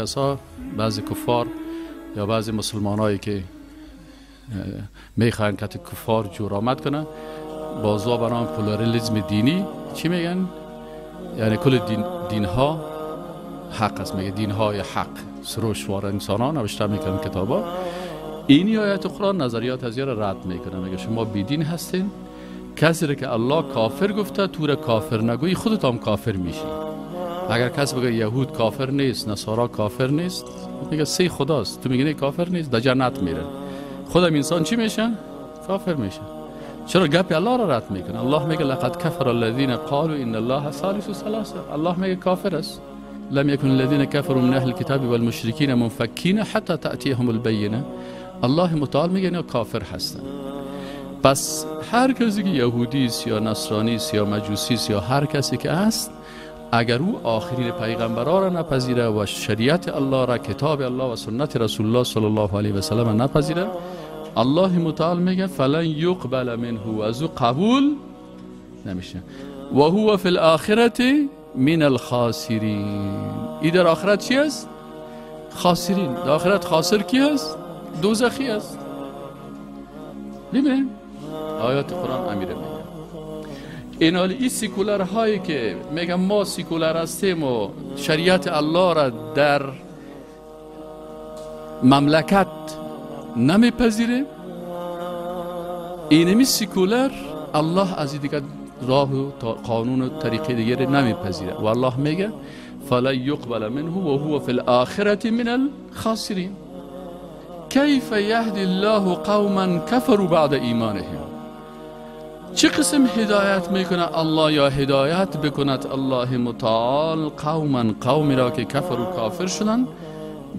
کسا، بعضی کفار یا بعضی مسلمانایی که میخواین که کفار جور آمد کنن، بازا برام پلورالیسم دینی چی میگن؟ یعنی کل دینها حق است، میگه دینهای حق سروش وار انسان ها نوشته میکنن کتابا. این آیت قرآن نظریات از را رد میکنه، میگه شما بیدین هستین، کسی را که الله کافر گفته تو را کافر نگویی خودت هم کافر میشی. اگر کسی بگه یهود کافر نیست، نصارا کافر نیست، میگه سه خداست، تو میگی نه کافر نیست، در جنت میره. خودم انسان چی میشن؟ کافر میشن. چرا گپ الله را رد میکنه؟ الله میگه لقد کفر الذين قالوا ان الله ثالث ثلاثه. الله میگه کافر است. لم يكن الذين كفروا من اهل الكتاب والمشركين منفكين حتى تأتيهم البينه. الله متعال میگه اینا کافر هستن. پس هر کسی که یهودی است یا نصرانی است یا مجوسی است یا هر کسی که است، اگر او آخرین پیغمبران را نپذیره و شریعت الله را، کتاب الله و سنت رسول الله صلی الله علیه و سلم نپذیره، الله متعال میگه فلن یقبل منه، از او قبول نمیشه. و هو فی الاخرة من الخاسرین. ای در آخرت چی است؟ خاسرین. در آخرت خاسر کی است؟ دوزخی است. ببینید آیات قرآن امیره میگه این حال این سیکولر هایی که میگن ما سیکولر هستیم و شریعت الله را در مملکت نمیپذیریم، اینمی سیکولر الله از دیگه راه و قانون و طریقه دیگه نمیپذیره و الله میگه فلا یقبل منه و هو فی الاخرة من الخاسرین. کیف یهدی الله قوما کفروا بعد ایمانهم. چه قسم هدایت میکنه الله یا هدایت بکند الله متعال قوما، قومی را که کفر و کافر شدن،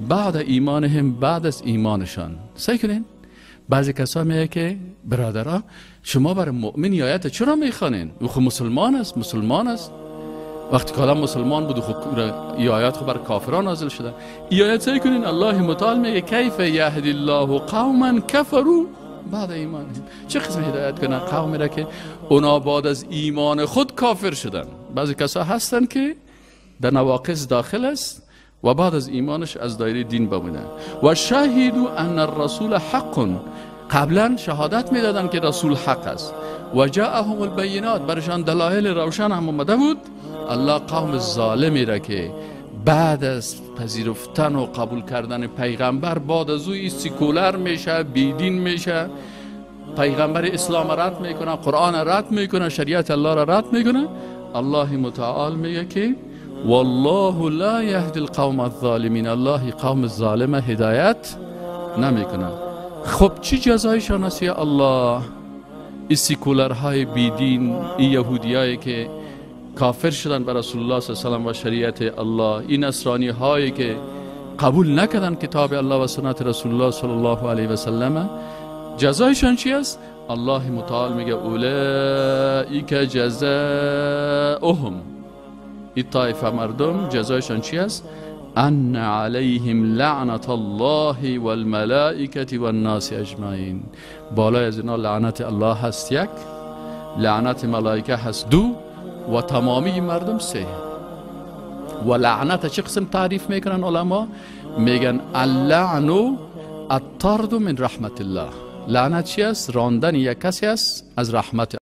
بعد ایمانهم، بعد از ایمانشان. سعی کنین بعضی کسا میگه که برادرها شما برای مؤمن آیت چرا میخوانین؟ او خب مسلمان است، مسلمان است. وقتی که آدم مسلمان بود خب ای آیات خب بر کافران نازل شده. ای آیت سعی کنین الله متعال میگه کیف یهدی الله قوما کفروا بعد ایمانهم. چه قسم هدایت کنن قومی را که اونا بعد از ایمان خود کافر شدن؟ بعضی کسا هستن که در نواقص داخل است و بعد از ایمانش از دایره دین بمونن. و شهدوا ان الرسول حق، قبلا شهادت میدادن که رسول حق است. و جاءهم البینات، برشان دلایل روشن هم اومده بود. الله قوم ظالمی را که بعد از پذیرفتن و قبول کردن پیغمبر بعد از او سیکولر میشه، بیدین میشه، پیغمبر اسلام رد میکنه، قرآن رد میکنه، شریعت الله را رد میکنه، الله متعال میگه که والله لا یهدی القوم الظالمین. الله قوم ظالم هدایت نمیکنه. خب چی جزایشان است یا الله؟ این سیکولرهای بیدین، این یهودیایی که کافر شدن بر رسول الله صلی الله علیه و سلم و شریعت الله، این نصرانی هایی که قبول نکردن کتاب الله و سنت رسول الله صلی الله علیه و سلم، جزایشان چی است؟ الله متعال میگه اولئک جزاؤهم، این طایفه مردم جزایشان چی است؟ ان علیهم لعنت الله والملائکة والناس اجمعین. بالای از اینا لعنت الله هست یک، لعنت ملائکه هست دو، و تمامی مردم سه. و لعنت چه قسم تعریف میکنن علما؟ میگن اللعن الطرد من رحمت الله. لعنت چی است؟ راندن یک کسی است از رحمت